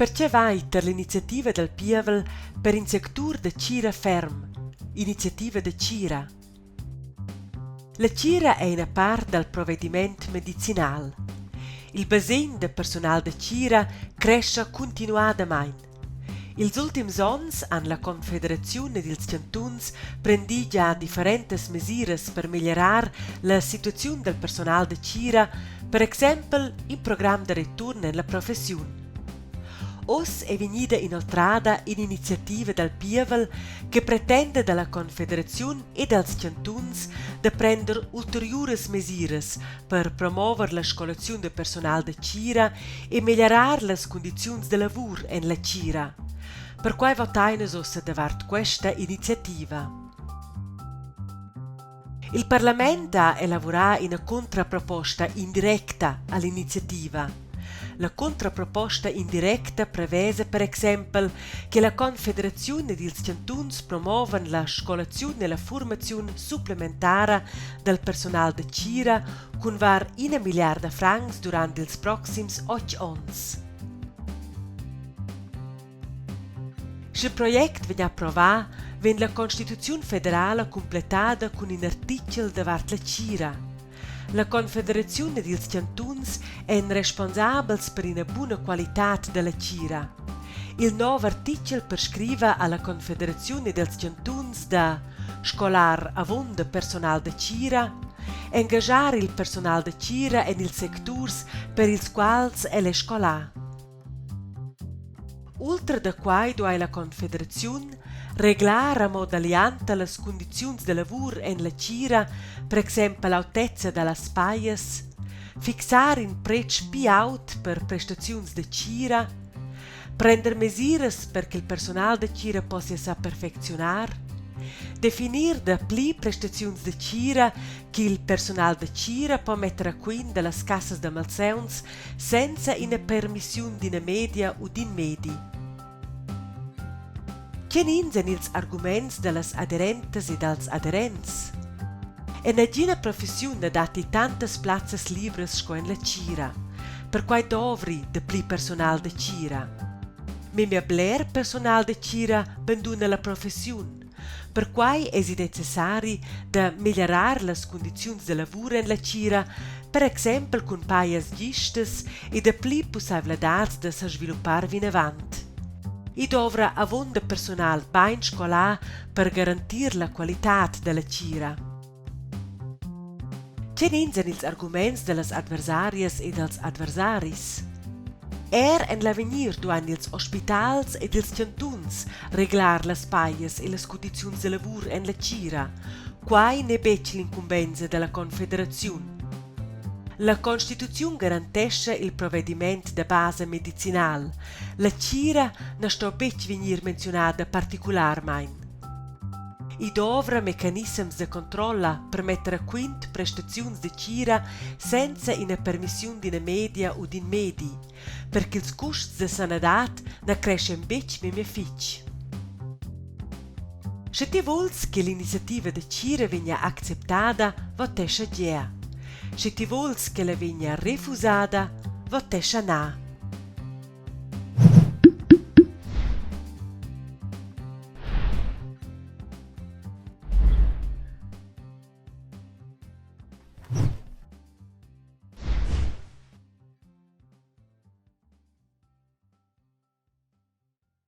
Pertge vai tar l'iniziativa dal pievel per in sectur da tgira ferm, iniziativa da tgira? La tgira è ina part dal provediment medicinal. Il basegn da persunal da tgira crescha cuntinuadamain. Ils ultims onns han la Confederaziun ed ils chantuns prendì gia differentas mesiras per meglierar la situaziun dal personal da tgira, per exempel in program da return en la professiun. Oz è vegnida inoltrada in'iniziativa dal pievel che pretenda da la Confederaziun e dals chantuns da prender ulteriuras mesiras per promover la scolaziun da personal da tgira e meglierar las cundiziuns da lavur en la tgira. Perquai votain nus ussa davart questa iniziativa. Il parlament ha elavurà ina cuntraproposta indirecta a l'iniziativa. La cuntraproposta indirecta prevesa per exempel che la Confederaziun ed ils chantuns promovan la scolaziun e la furmaziun supplementara dal personal da tgira cun var ina milliarda francs durant ils proxims otg onns. Sch'il project vegn approvà, vegn la Constituziun federala cumplettada cun in artitgel davart la tgira. La Confederaziun ed ils chantuns èn responsabels per ina buna qualitad da la tgira. Il nov artitgel perscriva a la Confederaziun ed als chantuns da scolar avunda personal da tgira, engaschar il personal da tgira en ils secturs per ils quals el è scolà. Ultra da quai duai la Confederaziun reglar a moda lianta las cundiziuns da lavur en la tgira, per exempel l'autezza da las pajas, fixar in pretsch pli aut per prestaziuns da tgira, prender mesiras per ch'il personal da tgira possia sa perfecziunar, definir dapli prestaziuns da tgira ch'il personal da tgira po metter a quint da las cassas da malsauns senza ina permissiun d'ina media u d'in medi. Tgenins èn ils arguments da las aderentas e dals aderents? En nagina professiun na datti tantas plazzas libras sco en la tgira. Perquai dovri dapli personal da tgira. Memia bler personal da tgira banduna la professiun. Perquai èsi necessari da meglierar las cundiziuns da lavur en la tgira, per exempel cun pajas gistas e dapli pussaivladads da sa sviluppar vinavant. I dovra avunda persunal bain scolà per garantir la qualitad da la tgira. Tgenins èn ils arguments da las adversarias e dals adversaris? Er en l'avegnir duain ils ospitals ed ils chantuns reglar las pajas e las cundiziuns da lavur en la tgira. Quai n'è betg l'incumbensa da la Confederaziun. La constituziun garantescha il provediment da basa medicinal. La tgira na sto betg vegnir menziunada particularmain. I dovra mecanissems da controlla per metter a quint prestaziuns da tgira senza ina permissiun d'ina media u d'in medi, per ch'ils custs da sanadad na creschan betg memia fitg. Sche ti vuls che l'iniziativa da tgira vegnia acceptada, votescha gea. Sche ti vuls ch'ella vegnia refusada, votescha na.